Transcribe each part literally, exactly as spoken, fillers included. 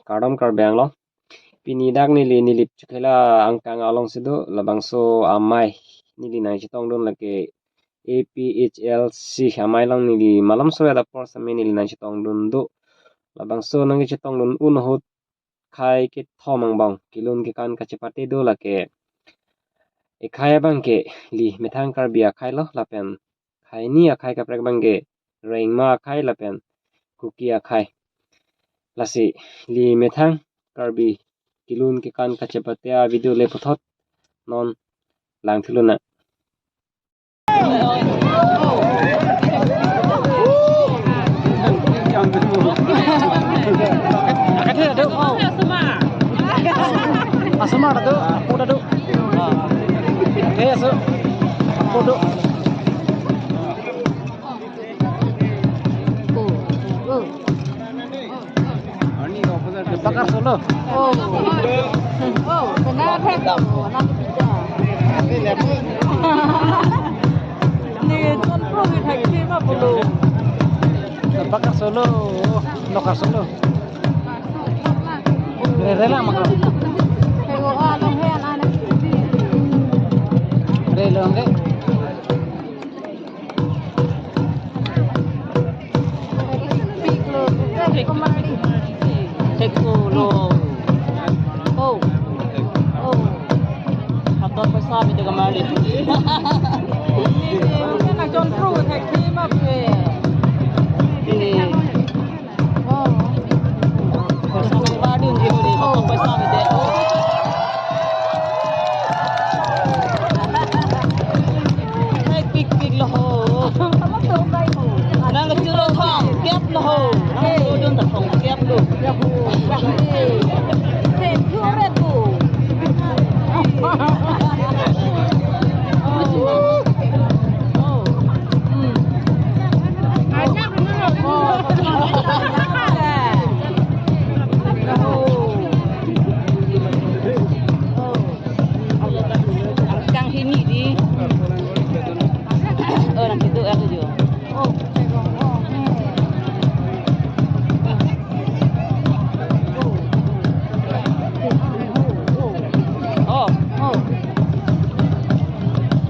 Kardom Karbi Anglong. Pini dak neli Nilip Chokhela angkang alongsi do, labangso amei neli nangchetongdun lake A P H L C amei along neli malomso ya apor sitame neli nangchetongdun do. Labangso nangchetongdun un ahut akhei kethom angbong kelun kekan kachepate do, lake ekhei abangke ili methang Karbi akhei lo, lapen akhei ni akhei kaprek abangke Rengma akhei lapen Kuki akhei. Lasi ili methang Karbi kelun kekan kachepate avideo le puthot non langthu lonang. Asomar ta do, apo ta do. Eh, aso, apo do. Pakar solo. Oh. Oh, kena thek. Anak bija. Ni ton pro ni thek ma pulo. Pakar solo. Nokar solo. Rela makar. Hego along he anak. Rela nge. Thek ko lo. Oh. Oh. Hator paisa mi de kamari. Ni, ni, ni, na John Pro thek thi ma pe. Ni. Oh. Paisa mi ba dun ji ni, hator paisa mi de. Oh. Hai, pik pik lo ho. Nang kecil lo thong kep lo ho. Nang kecil lo thong kep lo. Angkang hini di. Oh, nang itu aku juga. Oh. Oh.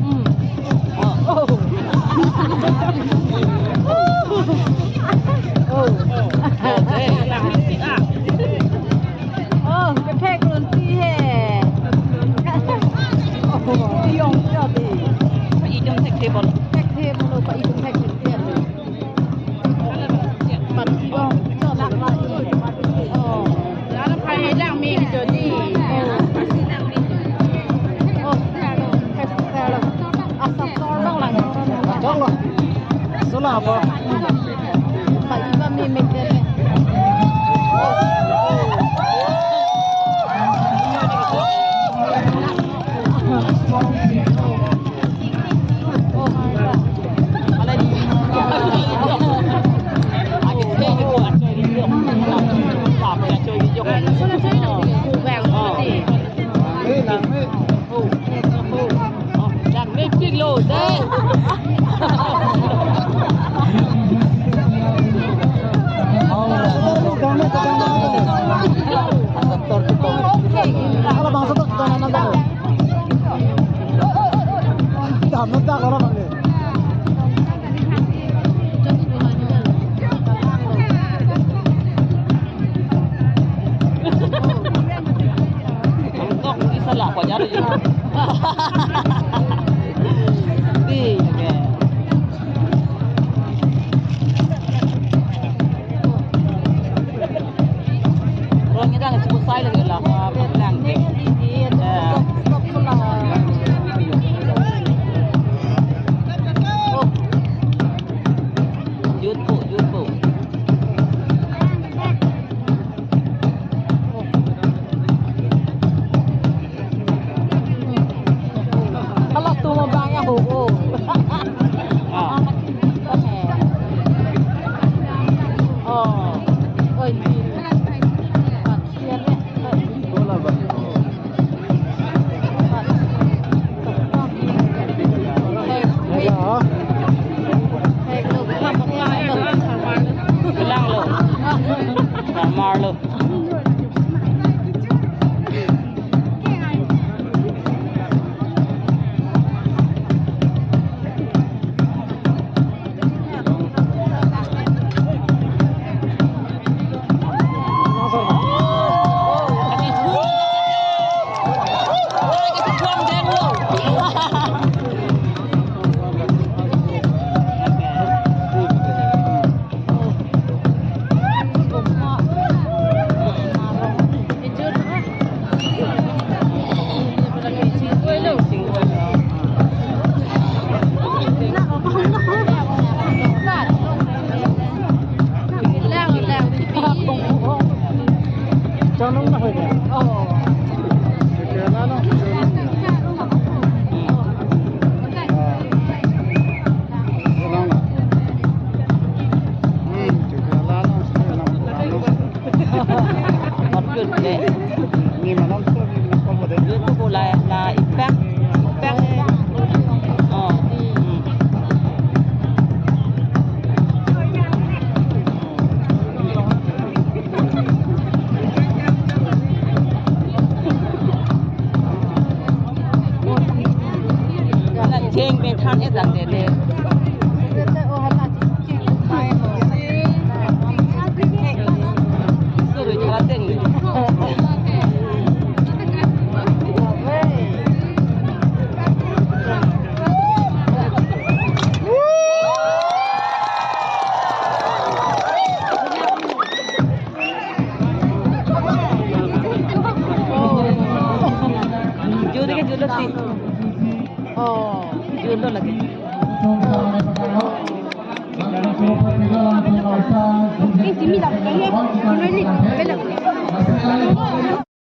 Hmm. Oh. Oh. Oh. Oh, kethek lun ti he. Oh, yong cho di. Pa-i jong thekthe bol. Thekthe bol, pa-i jong thekthe. Pati bong, cho lak lak i. Oh. Lalo pa-i lang mi cho di. Oh. Oh, salo, salo. Asap tolong lang. Tolong. Sula apa? Pak Iba mimik deh. Dak mepik lo, deh. Kalau bangso to kita nana to. Dah mentak kalau bang ni. Tok di salah ko jaro yun. Di, oke. Ron kita nggak cukup saya lagi lah, apa bilang? Ya. Jut po, jut po. Hala tu ma bang ya ho, oh. Ah. Oh. Oi, ni. Bola ba. Ni malam so ni malam ko de. Itu bola la ipak ipak. Oh. Hmm. Cheng pen than e dak de de. Suru jala teng. Juri ke juri si. Oh, juri lagi. Eh, Jimmy dah, eh, Jimmy ni, belum.